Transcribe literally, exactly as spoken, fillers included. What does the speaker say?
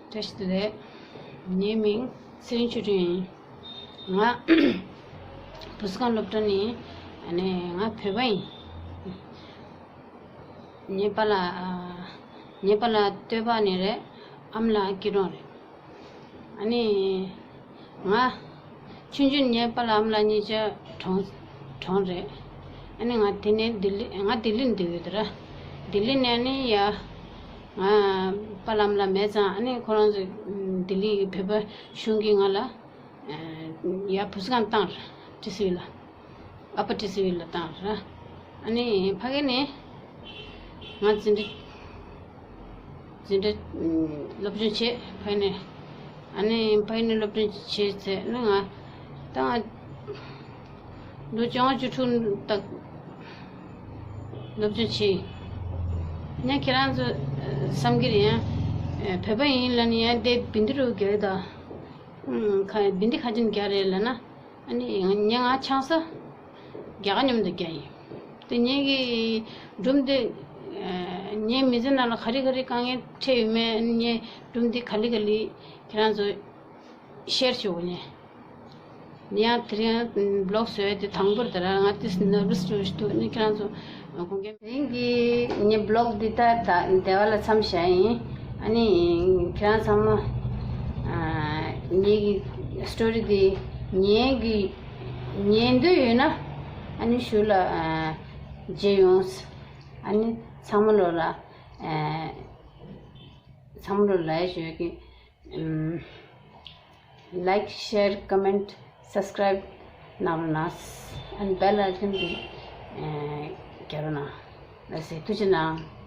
བཀྲ་ཤིས་བདེ་ལེགས། ངའི་མིང་ཚེ་རིང་ཆོས་སྒྲོན་ཡིན། ང་བུ་གསོ་ཁང་སློབ་གྲྭ་ནས། ཨ་ནི་ང་བོད་པ་ཡིན། ངའི་པཱ་ལགས། ངའི་པཱ་ལགས་སྟོད་པ་ནས་རེད། ཨ་མ་ལགས་སྐྱིད་གྲོང་རེད། ཨ་ནི་ང་ཆུང་ཆུང་ནས་པཱ་ལགས་ཨ་མ་ལགས་གཉིས་ཆ་གྲོངས་གྲོངས་རེད། ཨ་ནི་ང་དེ་ནས་ལྡི་ལི་ང་ལྡི་ལི་ནས་བསྡད་ཡོད་དེ་ར། ལྡི་ལི་ནས་ཨ་ནི་ཡ། ང་པཱ་ལགས་ཨ་མ་ལགས་མེད་ཙང་ཨ་ནི་ཁོ་རང་ཚོ་ལྡི་ལི་བོད་པ་གཞུང་གིས་ང་ལ་ཡ་བུ་གསོ་ཁང་བཏང་ར། ཊི་སི་ཝི་ལ། ཨ་ཕ་ཊི་སི་ཝི་ལ་བཏང་ར། ཨ་ནི་ཕ་གི་ནས་ང་འཛིན་གྲྭ་འཛིན་གྲྭ་སློབ་སྦྱོང་བྱས། ཕ་གི་ནས། ཨ་ནི་ཕ་གི་ནས་སློབ་སྦྱོང་བྱས་ཚེ་ནི་ང་ད་ང་ལོ་བཅོ་ལྔ་བཅུ་དྲུག་དག་སློབ་སྦྱོང་བྱས། ཡང་ཁྱེད་རང་ཚོ་བསམ་གྱི་རེད། ཡང་བོད་པ་ཡིན་ལབ་ནས་ཡང་དེ་བིན་དི་རུ་རྒྱག་ཡོད་ད། ཁ་བིན་དི་ཁ་ཅན་རྒྱག་རེད་ལབ་ན། ཨ་ནི་ངས་ང་ཆང་ས་རྒྱ་གར་མཉམ་དུ་རྒྱག་ཡིན། དེ་ངེད་ཀྱི་སྒྲུང་དེ་ངའི་མི་ཚེ་ནང་ལ་ག་རེ་ག་རེ་དཀའ་ངལ་འཕྲད་ཡོད་མེད། ངའི་སྒྲུང་དེ་ག་ལེ་ག་ལེ་ཁྱེད་རང་ཚོ་ཤེར་བྱེད་དགོས་ནས། ཡང་དེ་རིང་བི་ལོག་བཟོས་ཏེ་དང་པོར་དེ་རང་ང་དེ་ནར་བི་སི་བྱུང་ཞིག་འདུག་ནི་ཁྱེད་རང་ཚོ་དགོངས་འགལ། དེ་རིང་གི་ངའི་བི་ལོག་འདི་ད་ད་དེ་བ་ལ་མཚམས་བཞག་ཡིན། ཨ་ནི་ཁྱེད་རང་ཚང་མ་ངའི་གི་སི་ཊོ་རི་འདི་ཉན་གི་ཉན་འདོད་ཡོད་ན་ཨ་ནི་གཞུག་ལ་མཇལ་ཡོང་། ཨ་ནི་ཚང་མ་ལོ་ལ་ཚང་མ་ལོ་ལ་ཞུ་གི། Like, share, comment, subscribe གནང་རོགས་གནང་། And bell icon དེ་རྒྱག་རོགས་གནང་། ལགས་སེ། ཐུགས་རྗེ་གནང་།